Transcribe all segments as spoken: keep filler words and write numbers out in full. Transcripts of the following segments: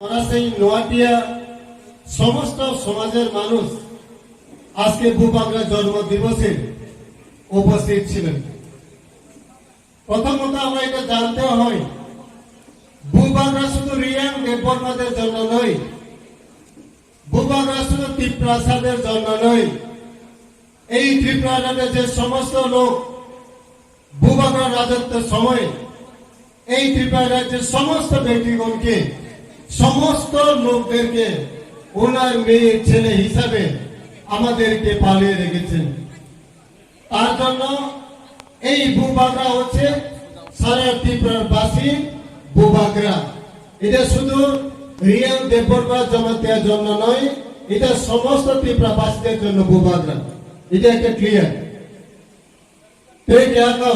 আমরা সেই নোয়াটিয়া সমস্ত সমাজের মানুষ আজকে বুবাগরা জন্ম দিবসে উপস্থিত ছিলেন। প্রথমত আমরা এটা জানতে হয়, বুবাগরা শুধু রিয়াং দেববর্মাদের জন্য নয়, বুবাগরা শুধু তিপ্রাসাদের জন্য নয়। এই ত্রিপুরা রাজ্যে যে সমস্ত লোক বুবাগরা রাজত্বের সময় এই ত্রিপুরা রাজ্যের সমস্ত ব্যক্তিগণকে, সমস্ত লোকদেরকে ওনার মেয়ের ছেলে হিসাবে আমাদেরকে পালিয়ে রেখেছেন। তার জন্য এই বুবাগরা হচ্ছে সারা ত্রিপুরার বাসী বুবাগরা। এটা শুধু রিয়াং দেববর্মা জমাতিয়ার জন্য নয়, এটা সমস্ত ত্রিপুরাবাসীদের জন্য বুবাগরা। এটা একটা ক্লিয়ার। Thank you.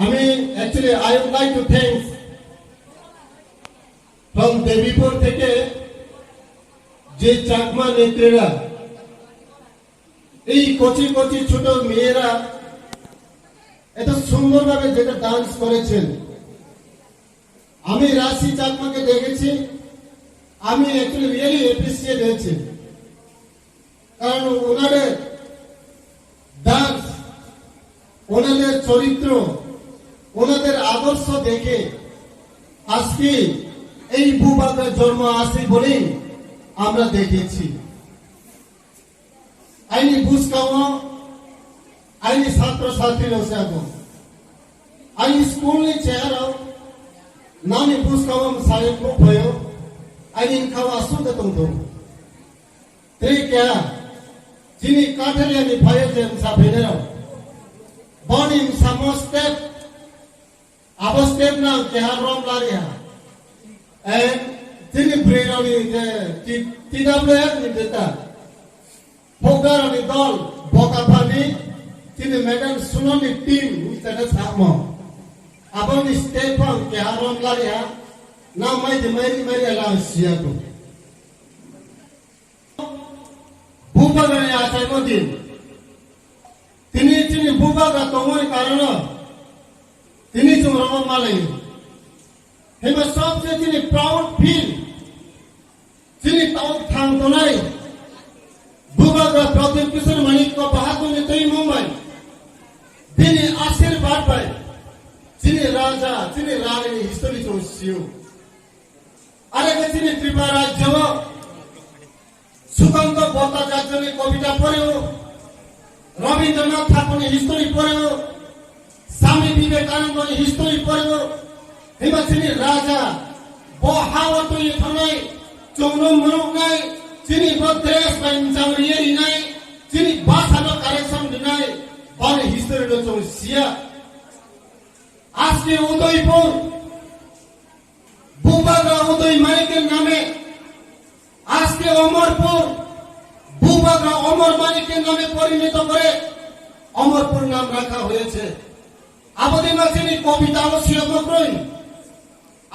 আমি actually I would like to thanks from Debipur থেকে যে চাকমা নেত্রীরা এই কচি কচি ছোট মেয়েরা এত সুন্দরভাবে যেটা ডান্স করেছেন, আমি রাশি চাকমাকে দেখেছি, আমি actually really appreciate হয়েছি। কারণ ওনাদের ডান্স, ওনাদের চরিত্র, ওনাদের আদর্শ দেখে আজকে এই ভূভাগের জন্ম আসে বলেই আমরা দেখেছি। Aini buskang o aini satro satri rok se abo. Aini school ni chair o nani buskang o mwsai buk phaio, aini bwkha o aswk khe tongthok. Tei keha chini Kathariani phaio je bwsa phainai rok, boni bwsamo step, abo step no ang keha rom lari ha. And chini bwrwi rok ni je T-, T W F ni jeta, Hokar ni dol, Bokaphani, chini Madam Sunoni team, ni tane samo. Abo ni step ang keha rom lari ha, na mai de mai ri mai ri ala siya ko. Bubagra ni achaimo din. Tini chini bubagra tongmani karono, tini chwng rogo malai. Hima sobse chini proud feel. Chini tao thang tonai bubagra Pradyut Kishore Manikya Bahadur ni twi Mumbai. Bini ashirbad bai chini raja, chini rani ni history chwng sio. Are khe chini Tripura rajyo o Sukanta Bhattacharya ni kobita poreo, Rabindranath Thakur ni history poreo, Swami Vivekananda ni history poreo, hima chini raja, bo ha o twi thangnai, chwngno mwnuknai, chini bo dress bai mchang riye rinai, chini basa no correction rinai, boni history no chwng siya. Aske Udaipur, Bubagra Uday Manikya name, aske Omorpur, Bubagra Omor Manikya name porinito kore Omorpur nam rakha hoyeche. Abodi machini kobita o siyok mokroi,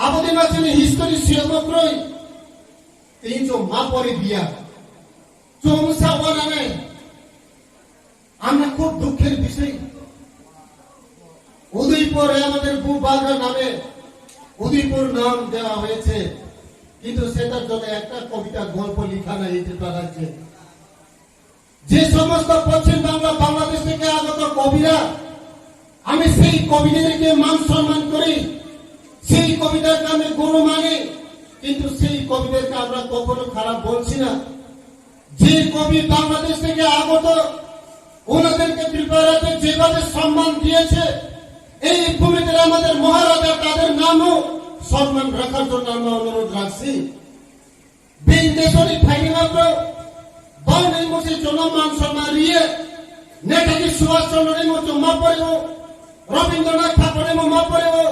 abodi machini history siyok mokroi, tinjo ma pori biya. Chomsa wananai. আমরা খুব দুঃখের বিষয়, উদয়পুরে আমাদের বুবাগরা নামে উদয়পুর নাম দেওয়া হয়েছে, কিন্তু সেটার জন্য একটা কবিতা গল্প লেখা নাই এই ত্রিপুরা রাজ্যে। যে সমস্ত পশ্চিম বাংলা, বাংলাদেশ থেকে আগত কবিরা, আমি সেই কবিদেরকে মান সম্মান করি, সেই কবিদেরকে আমি গুরু মানি, কিন্তু সেই কবিদেরকে আমরা কখনো খারাপ বলছি না। যে কবি বাংলাদেশ থেকে আগত, ওনাদেরকে ত্রিপুরাতে যেভাবে সম্মান দিয়েছে, এই ভূমিতে আমাদের মহারাজা তাদের নামও সম্মান রাখার জন্য আমরা অনুরোধ রাখছি। Bini desoni phaini mapro, bangni musi jono man sonna riye, Netaji Subhash Chandra ni muchung mapore o, Rabindranath Thakur ni mapore o,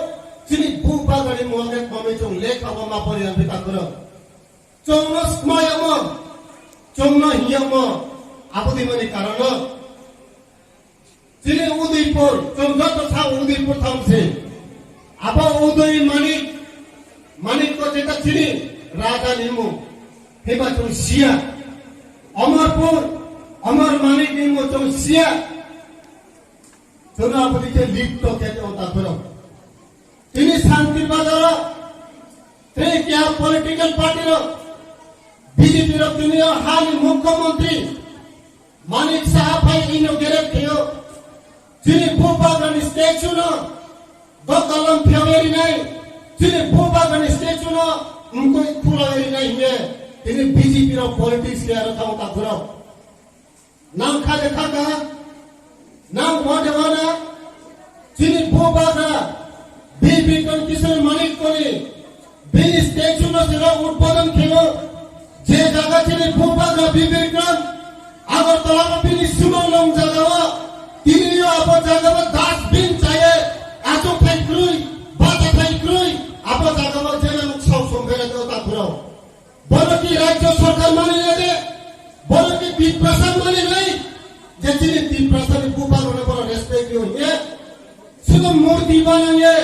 chini bu bagari mo nek mami chung lekha o mapore ang bita kuro. Chwngno swmayamo, chwngno hiyamo, aboni mani karono. Chini Udaipur, chwng joto sa Udaipur thang se. Abo Uday Manik, Manik ko jeta chini raja ni mung. Hima chwng siya. Amarpur, Amar Manik ni mung chwng siya. Chwng abo dikhe lipto khe tong ta phwrwng. Tini Santir Bazar o Tei keha political party rok, B J P rok tini o hani mukhyamantri Manik Saha phai inaugurate khaio. Chini bubagrani statue no dokalam phiyawai rinai, chini bubagrani statue no mkoi khulawai rinai hiye tini B J P rok politics khe aro thao takhurok. Nang kha de kha ka, nang wa de wa na, chini bubagra, Bikram Kishore Manik koni, bini statue no sero udbodon khaio, je jaga chini bubagra Bikram, Agartala no bini simang long jaga o, tini yo abo jaga o dustbin chaye, achuk thai krui, bata thai krui, abo jaga o jena nuk sau song bere de ta khurao. Bono ki rajya sarkar mani nai de, bono ki Tiprasa mani nai, je chini Tiprasa ni bubagrano bono respect diyo hiye. Sudo murti bananye,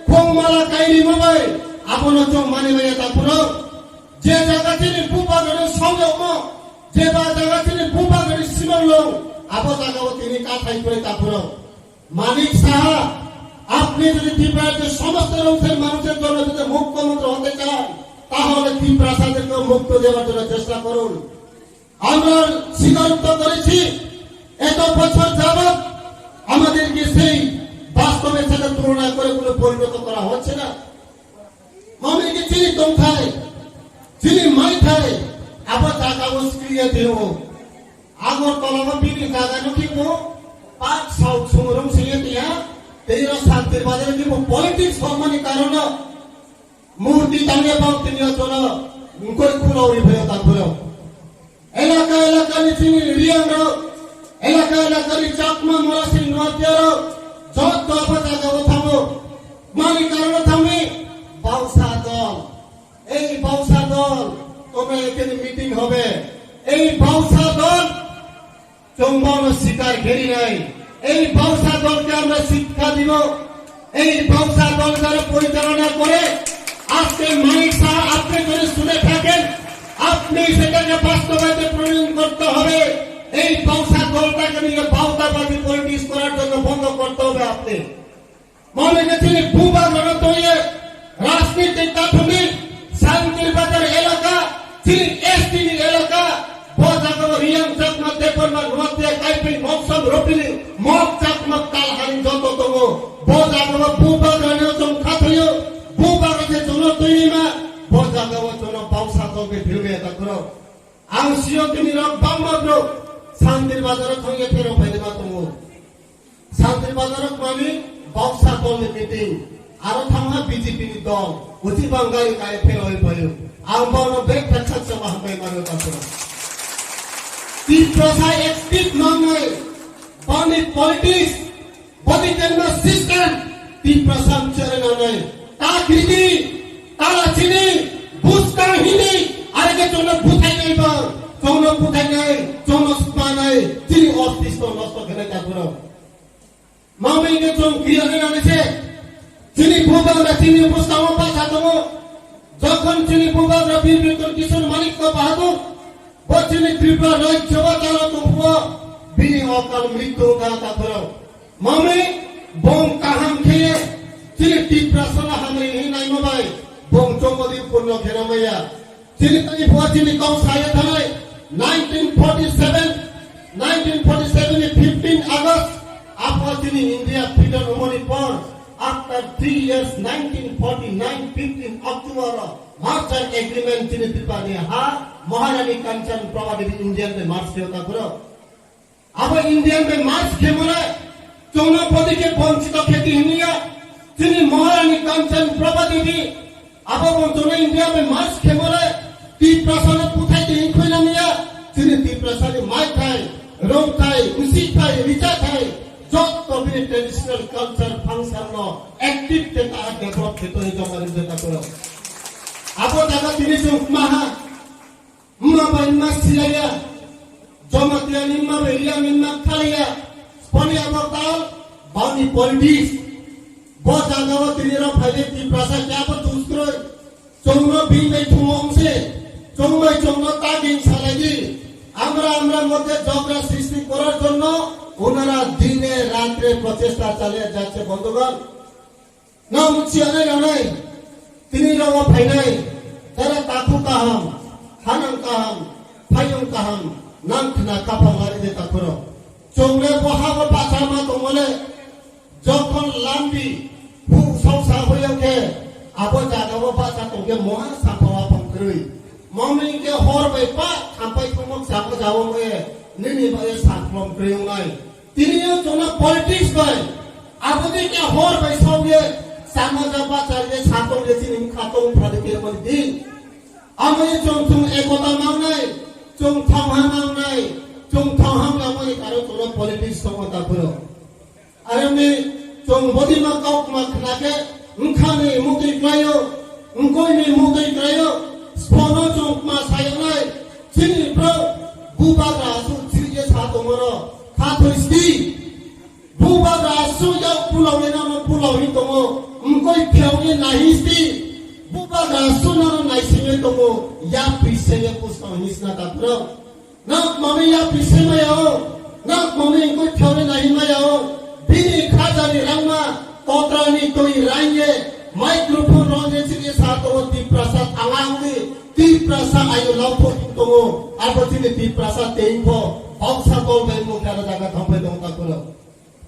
khong mala kairi mabai, abono chong mani nai ta khurao. Je jaga chini bubagrano songyo mo, je ba jaga chini bubagrani simang long, abo jaga o tini kathai kore ta khurao. Manik সাহা, আপনি যদি ত্রিপুরার যে সমস্ত অংশের মানুষের জন্য যদি মুখ্যমন্ত্রী হতে চান, তাহলে ত্রিপ্রাসাদেরকে মুক্ত দেওয়ার জন্য চেষ্টা করুন। আমরা স্বীকারোক্তি করেছি, এত বছর যাবত আমাদেরকে সেই বাস্তবের সাথে তুলনা করে কোনো পরিণত করা হচ্ছে না। Mami ke chini tongthai, chini maithai, abo jaga o sikriya teo. Agartala o bini jaga no kibo, pak sauk sumurung siya tiya, tei ro Santir Bazar kibo politics formani karono, murti tangya bang tini o jono, ngkoi khulao ri bhayo ta khulao. Elaka elakani chini Riyangrok, elaka elakani Chakma, Morasing, Noatia rok, jotto abo jagao thango. Mani karono thangwi Bausa dol. Ei Bausa dol, tomra এখানে মিটিং হবে। এই বাউসা দল চুম্বন শিকার ঘেরি নাই। এই বাউসা দলকে আমরা শিক্ষা দিব। এই বাউসা দল যারা পরিচালনা করে, আজকে মানিক শাহ আপনি যদি শুনে থাকেন, আপনি সেটাকে বাস্তবায়িত পরিণত করতে হবে। এই বাউসা দলটাকে নিয়ে বাউতাবাজি পলিটিক্স করার জন্য বন্ধ করতে হবে আপনি। Mami ke chini bubagrano toye, rajnitik kathumni, Santir Bazar elaka, chini S T ni elaka, bo jaga o Riyang Chakma, Debbarma, Noatia, Kaiping, Moksang, Ropili, Mok Chakma, Talhani joto tongo. Bo jaga o bubagrani o chong khathoyo, bubagra je jono toinima, bo jaga o jono bausa tongbe philbe ta khoro. Ang sio tini rok bangma bro, Santir Bazar o thangye phero phainima tongo. Santir Bazar o mani Bausa dol ni meeting, aro thangma B J P ni dol, uchi bangali kai phero oi phayo. Ang bono bek thak thak sama hambai maro ta khoro. Tiprasa active mangnai, bani politics, body camera system, Tiprasa mchare nanai. Ta kriti, tala chini, buska hini, arege chongno buthai nai ba, chongno buthai nai, chongno sma nai, chini office to nosto khenai ta khoro. Mami ke chong kriya nai nai se, chini bubagra chini buska mo pa sa tongo, jokhon chini bubagra Bir Bikram Kishore Manik ko Bahadur, Bo chini Tripura rajyo o tala tongphuo, bini okal mrityu wngkha ta khoro. Mami, bong kaham khe chini Tiprasano hamri hwnwi naima bai bong chongmodi purno khena maya. Chini tani phuo chini kok saya thanai nineteen forty seven, nineteen forty seven ni fifteen August, aphuo chini India freedom wngmani por, after three years, nineteen forty nine fifteen October o, Merger agreement chini Tripura ni ha Maharani Kanchan Prabha Devi Indian bai merge khe ta khoro. Abo Indian bai merge khe mole chongno bodi khe bonchito khe di hiniya. Chini Maharani Kanchan Prabha Devi abo bo chongno India bai merge khe mole Tiprasano puthai di hinkhoi namiya. Chini Tiprasani mai thai, rong thai, usi thai, richa thai, jotto bini traditional culture function no active khe ta develop khe toni joma rim jeta khoro. Abo jaga tini chwng maha, mma bai mma silaiya, Jamatia ni mma bai Riya ni mma khalaiya, Spani abo tal, bani politics. Bo jaga o tini rok phaile Tiprasa kya bo tuskroi, chwngno bini bai thumong se, chwng bai chwngno taging salai di. Amra amra moddhe jhogda srishti korar jonno onara dine ratre prochesta chaliye jacche bondhugon. Nang siyanai nanai, tini rao phainai, kaham, hanang kaham, phaiyung kaham, nang khna kaphang lari de takhuro. Chongle bo ha bo bacha ma tongole, jokhon lambi, hu songsa hoyang khe, abo jaga bo bacha tongke moha sampha wa pang krwi. Mongni ke hor bai pa, thampai thumok sabo jawo moye, nini ba ye saklom krwi ngai. Tini yo chona politics bai, abo de ke hor bai saw ye, sama ja bacha ye sakong ye chini khatong phadi ke mon di. Amoni chwng chwng ekota mangnai, chwng thangha mangnai, chwng thangha mangnai karo chwng politics songma tapuro. Aroni chwng bodima kaukma khnake, wngkhani mukwi klaio, wngkoini mukwi klaio, spono chwng ma sayonai, chini bro, bubagra su chirye sa tongoro, khathoi sti. Bubagra su ya pulao ni nano pulao ni tongo, mkoi pheo ni nahi sti. Bubagra su nano naisingwi tongo, ya pise ya pusto ni sna ta bro. Nak mami ya pise ma ya o, nak mami mkoi pheo ni nahi ma ya o. Bini khaja ni rangma, kotra ni toi rangye, microphone rong ye chini sa tongo Tiprasa thangang ni, Tiprasa ayo lau pho tongo, abo chini Tiprasa teing pho, boksa tol bai mung kana jaga thangpai tong ta bro.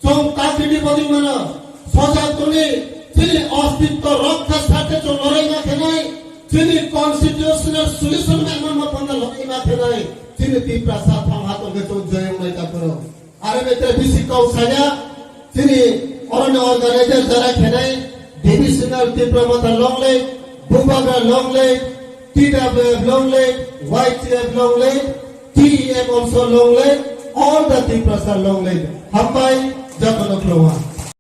Chwng ta kiti bodi mano, sojak tuni, chini ostitto rokha sarte chwng lorai ma khenai, chini constitutional solution ma ma panda lorai ma khenai, chini Tiprasa thang ha tongke chwng joyong nai ta bro. Are betre bisi kau saya, chini oroni organizer jara khenai, Divisional Tipra Motha long live, Bubagra long live, T W F long live, Y T F long live, T E M also long live, all the Tiprasa long live. Hambai, jotono khulumkha.